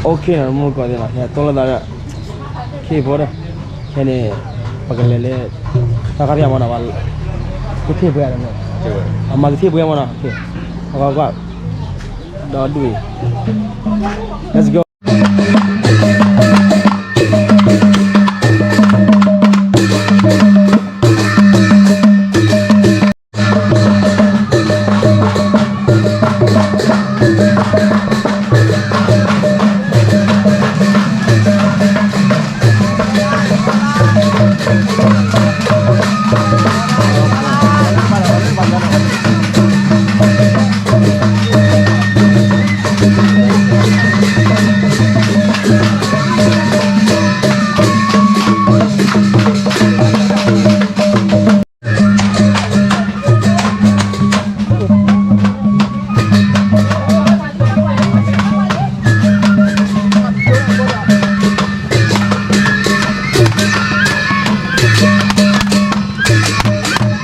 OK နီၤ မုၢ်ကီၢ်သ့ၣ်နီၤ ဟဲတိၢ်လိာ်သးဒီး ခ့ဖိဒီး ခဲန့ၣ် ပကလဲၤလၢ တၢ်ခါဖၠၣ်မနီၤ ကထ့ၣ်ပှဲၤနီၤ အမၤကထ့ၣ်ပှဲၤမနီၤ အကွၢ်ကွၢ် ဒီဒူၣ်အံၤ Let's go.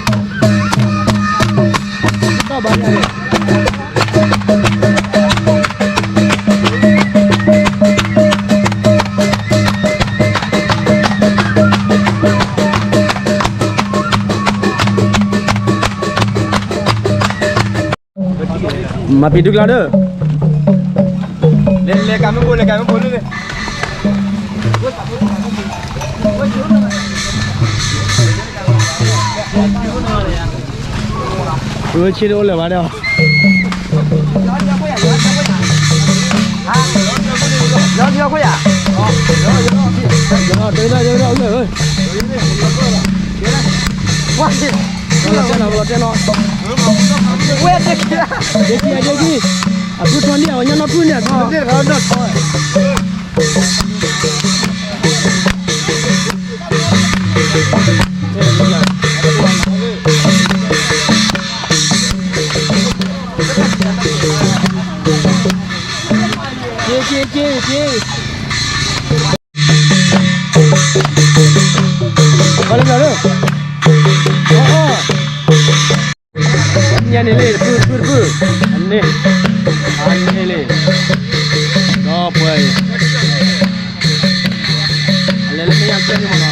မၤပံၤဒုကျါဒီး လဲၤလဲၤကၤမ့ၢ်ဘိလဲၤကၤမ့ၢ်ဘိလၢ ဝဲဆ့တအိၣ်လၢၤဘၣ်ဒီး တဲနီၤတဲနီၤ အဖုထီန့ၢ်အဝဲညီနီဖုန့ၣ်အခီ က့က့က့က့ ဘၣ်လၢဘျီလၢ ညါန့ၣ်လံ တဖုတဖုတဖု အန့ၣ် အန့ၣ်လံ ဒီပှၤအံၤ အလဲၤလၢမဲာ်ညါကဲန့ၣ်မနီၤ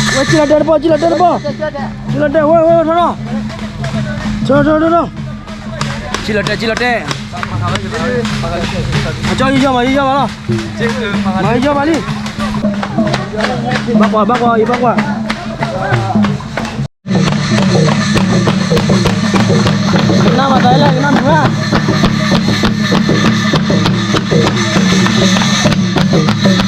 ဝဲ ကံလီၤတဲာ်တဘီ ကံလီၤတဲာ်တဘီ ကံလီၤတဲာ် ဝဲ ဝဲ ဝဲ ထီၣ်ထီၣ် ထီၣ်ထီၣ်ထီၣ်ထီၣ် ကံလီၤတဲာ် ကံလီၤတဲာ် အကၠီယီၤမး ယီၤမးလီၤ မၤယီၤမးလံ ဘၣ်ကွၢ် ဘၣ်ကွၢ် ယဘၣ်ကွၢ် ကနၣ်မၤသးလၢ ကနၣ်မုာ်ဧါ လီၤ လၢပှၤဂၤ က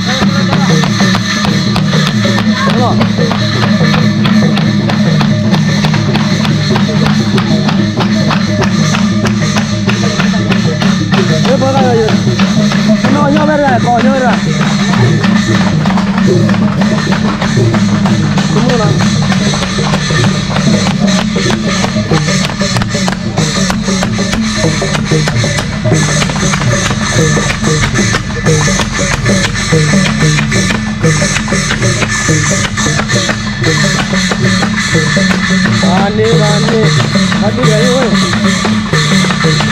နီၣ်ညီဝဲတဂၤ ကီၢ်ညီဝဲတဂၤ ကမိၣ်လီၤ ဘၣ်န့ၣ်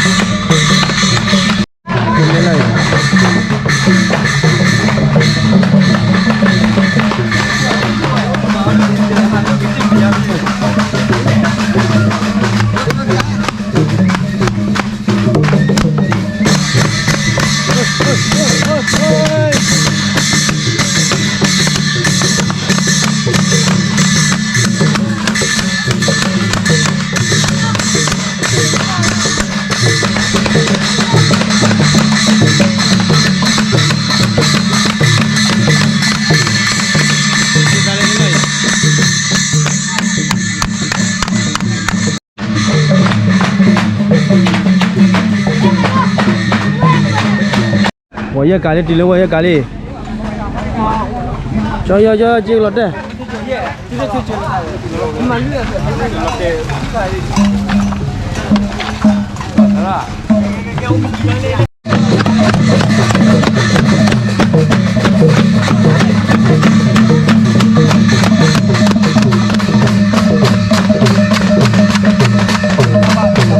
ဘၣ်န့ၣ် ဘၣ်ဒုးဂၤအံၤဝဲ ဝဲယဲၢ်ကးလံ တုၤလၢဝဲယဲၢ်ကးလံ ကၠီယီၤ ကၠီယီၤ က့လီၤတဲာ် မၤ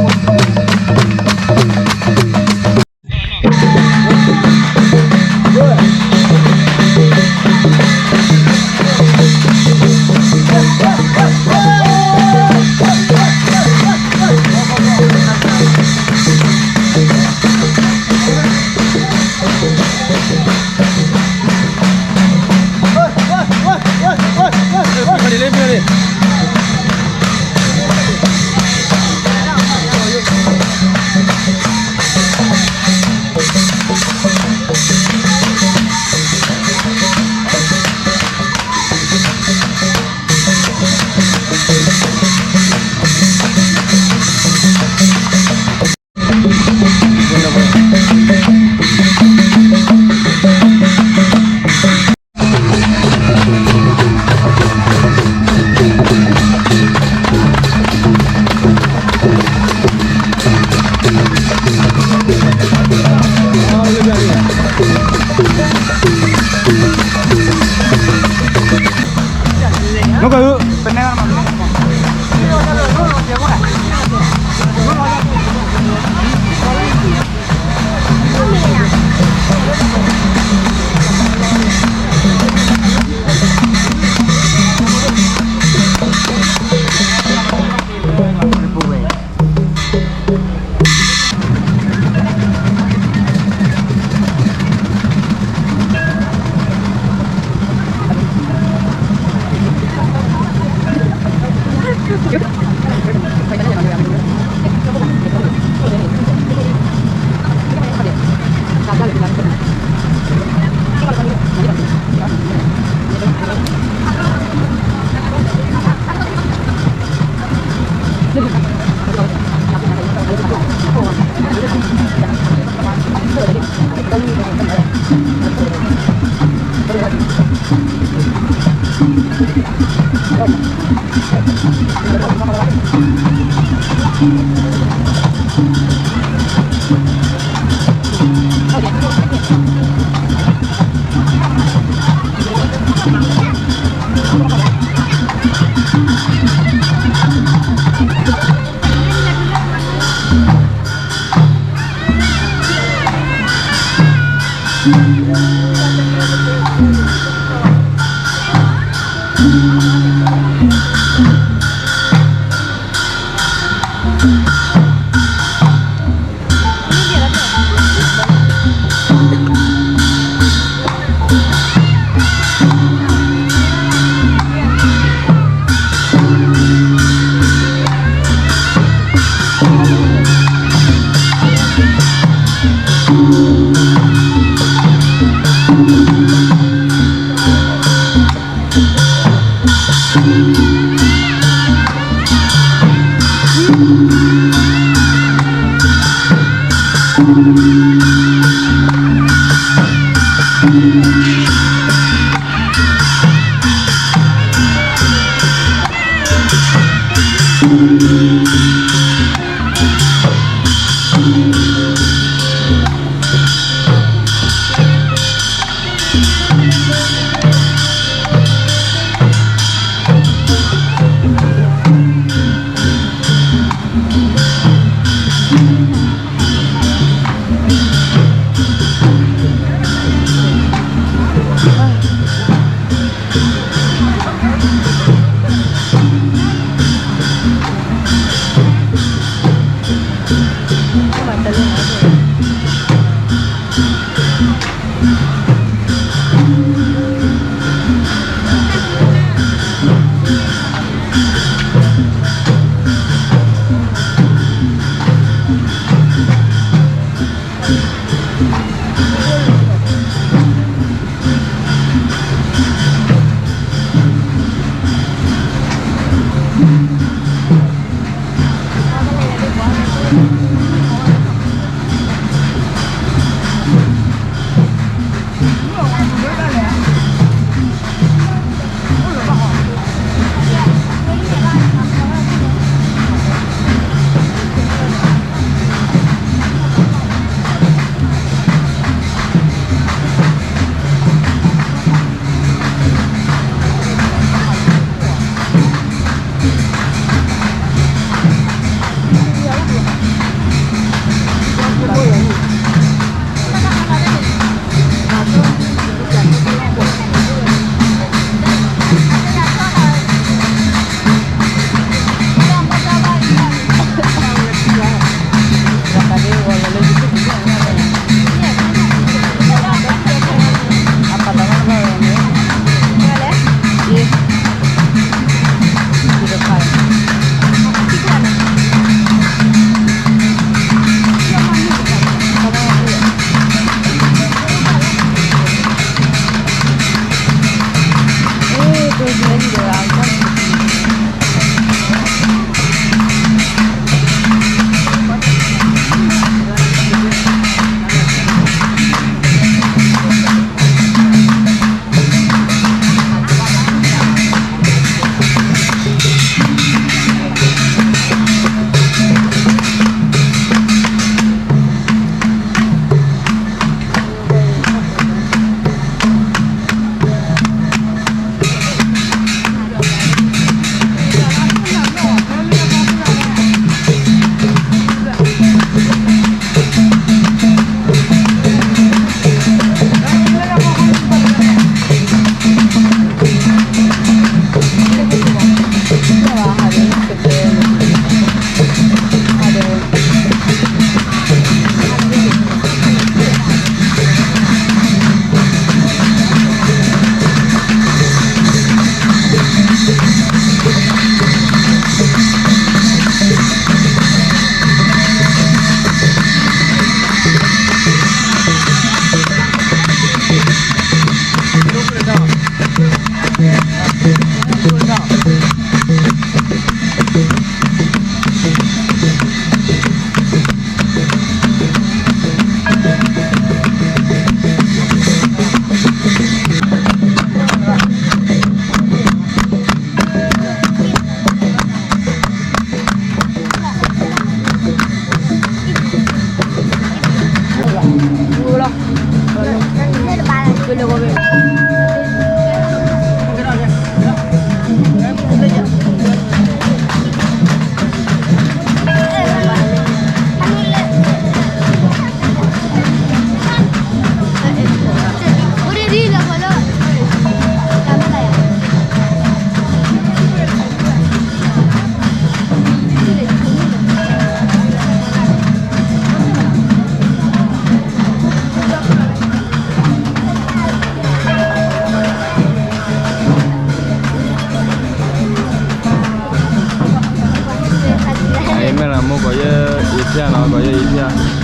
မိၢ်ကီးယဲၢ်အံၤဖျၢၣ်နီၤ, ကီးယဲၢ်အံၤဖျၢၣ်,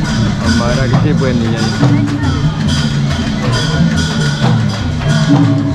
အမၤဝဲဒၣ်ကသ့ၣ်ပှဲၤနံၤညါအံၤ.